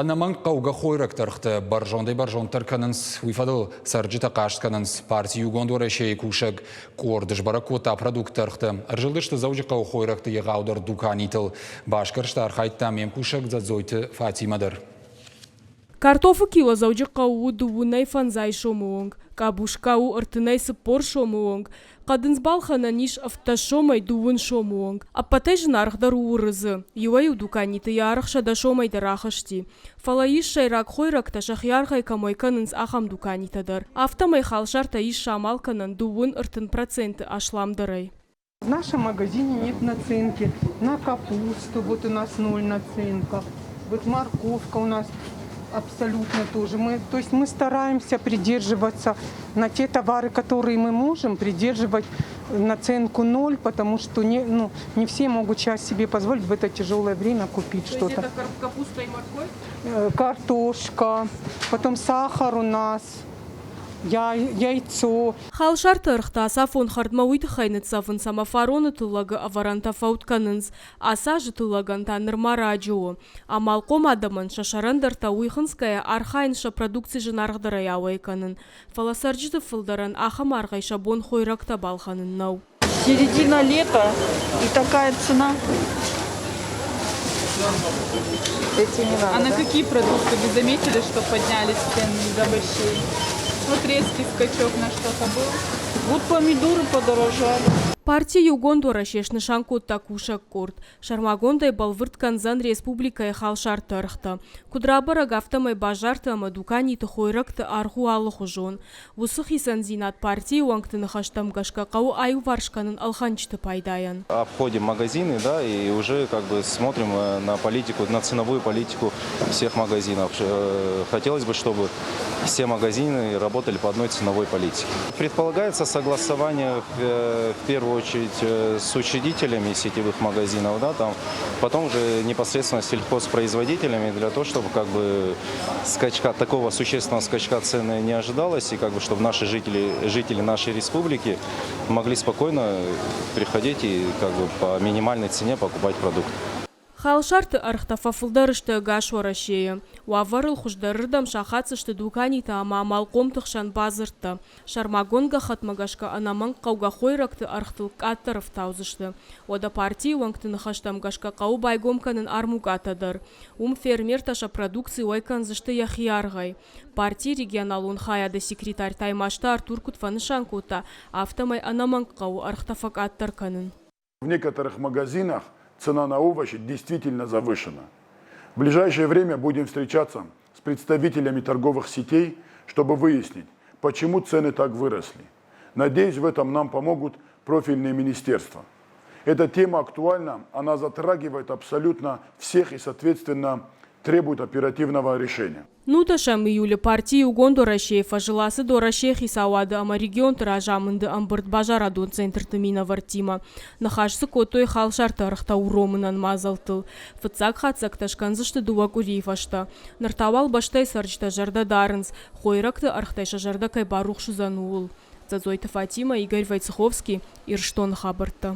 Ӕнӕмӕнг хъӕугӕ хойрӕгты ӕргътӕ бӕрзондӕй-бӕрзонддӕр кӕнынц. Уый фӕдыл цӕрджытӕ хъаст кӕнынц. Парти Иугонд Уӕрӕсейы кусӕг къорд сбӕрӕг кодта продуктты ӕргътӕ. Ӕрзылдысты Дзӕуджыхъӕуы хойрӕгты егъаудӕр дуканитыл. Басгӕрсты архайдта ме мкусӕг Дзӕдзойты Фатимӕ дӕр. Картофы кило Дзӕуджыхъӕуы у дыууынӕй фӕндзай сомы онг, къабуска у ӕртынӕй 40 сомы онг, Хъӕдындз балхӕнӕн ис 17 сомӕй дыууын сомы онг. Ӕппӕтӕй зынаргъдӕр у уырыдзы. Иуӕй-иу дуканиты йӕ аргъ 100 сомӕй дӕр ахызти. Фӕлӕ ис, сӕйраг хойрӕгтӕ сӕхи аргъӕй кӕм уӕй кӕнынц, ахӕм дуканитӕ дӕр. Афтӕмӕй халсартӕ ис самал кӕнӕн дыууын 30% асламдӕрӕй. В нашем магазине нет наценки на капусту, вот у нас ноль наценка, вот морковка у нас абсолютно тоже. Мы, то есть мы стараемся придерживаться на те товары, которые мы можем, придерживать наценку ноль, потому что не, ну, не все могут сейчас себе позволить в это тяжелое время купить что-то. это капуста и морковь? Картошка, потом сахар у нас, яйцо. Халсарты ӕргътӕ ацафон хӕрдмӕ уый тыххӕй ныццӕвынц ӕмӕ фароны тыллӕгы ӕвӕрӕнтӕ фӕуд кӕнынц, ацы азы тыллӕгӕн та нырма раджы у. Амалхъом адӕмӕн сӕ сӕрӕндӕртӕ уый хынцгӕйӕ архайынц сӕ продукци зынаргъдӕрӕй ауӕй кӕнын. Фӕлӕ цӕрджыты фылдӕрӕн ахӕм аргъӕй сӕ бон хойрӕгтӕ балхӕнын нӕу. Середина лета и такая цена. Эти не надо. А на да? какие продукты вы заметили, что поднялись цены из-за овощей? Вот резкий скачок на что-то был. Вот помидоры подорожали. Парти Иугонд Уӕрӕсе снысан кодта кусӕг къорд. Сӕрмагондӕй бӕлвырд кӕндзӕн республикӕйы халсарты ӕргътӕ. Куыд рабӕрӕг, афтӕмӕй базарты ӕмӕ дуканиты хойрӕгты аргъ у алыхуызон. Уыцы хицӕндзинад партийы уӕнгты ныхӕстӕм гӕсгӕ хъӕуы аиуварс кӕнын ӕлхӕнджыты пайдайӕн. Обходим магазины, да, и уже как бы смотрим на политику, на ценовую политику всех магазинов. Хотелось бы, чтобы все магазины работали по одной ценовой политике. Предполагается согласование в первую очередь с учредителями сетевых магазинов, да, там, потом уже непосредственно с сельхозпроизводителями для того, чтобы как бы скачка, такого существенного скачка цены не ожидалось, и как бы чтобы наши жители, жители нашей республики могли спокойно приходить и как бы по минимальной цене покупать продукты. Халсарты ӕргътӕ фӕфылдӕр сты ӕгас Уӕрӕсейы. Уавӕрыл хуыздӕрырдӕм сахаддзысты дуканиты ӕмӕ амалхъомты хсӕн бадзырдтӕ. Сӕрмагонд гӕххӕтмӕ гӕсгӕ ӕнӕмӕнг хъӕугӕ хойрӕгты ӕргътыл къаддӕр ӕфтаудзысты. Уӕдӕ партийы уӕнгты ныхӕстӕм гӕсгӕ хъӕуы байгом кӕнын армукъатӕ дӕр. Уым фермертӕ сӕ продукци уӕй кӕндзысты йӕхи аргъӕй. Партийы регионалон хайады секретарь Таймазты Артур куыд фӕнысан кодта, афтӕмӕй ӕнӕмӕнг хъӕуы ӕргътӕ фӕкъаддӕр кӕнын. В некоторых магазинах цена на овощи действительно завышена. В ближайшее время будем встречаться с представителями торговых сетей, чтобы выяснить, почему цены так выросли. Надеюсь, в этом нам помогут профильные министерства. Эта тема актуальна, она затрагивает абсолютно всех и, соответственно, требует оперативного решения. Нудӕсӕм июлы парти Иугонд Уӕрӕсейы фӕзыл ацыд Уӕрӕсейы хицауады ӕмӕ регионты разамынды ӕмбырд базарадон центрты минӕвӕрттимӕ. Ныхас дзы кодтой халсарты ӕргътӕ уромынӕн мадзӕлттыл. Фыццаг хатдзӕгтӕ скӕндзысты дыууӕ къуырийы фӕстӕ. Ныр та уал бӕстӕйы цӕрджытӕ зӕрдӕ дарынц, хойрӕгты ӕргътӕй сӕ зӕрдӕ кӕй барухс уыдзӕн, ууыл. Дзӕдзойты Фатимӕ, Игорь Войцеховский, Ирыстоны хабӕрттӕ.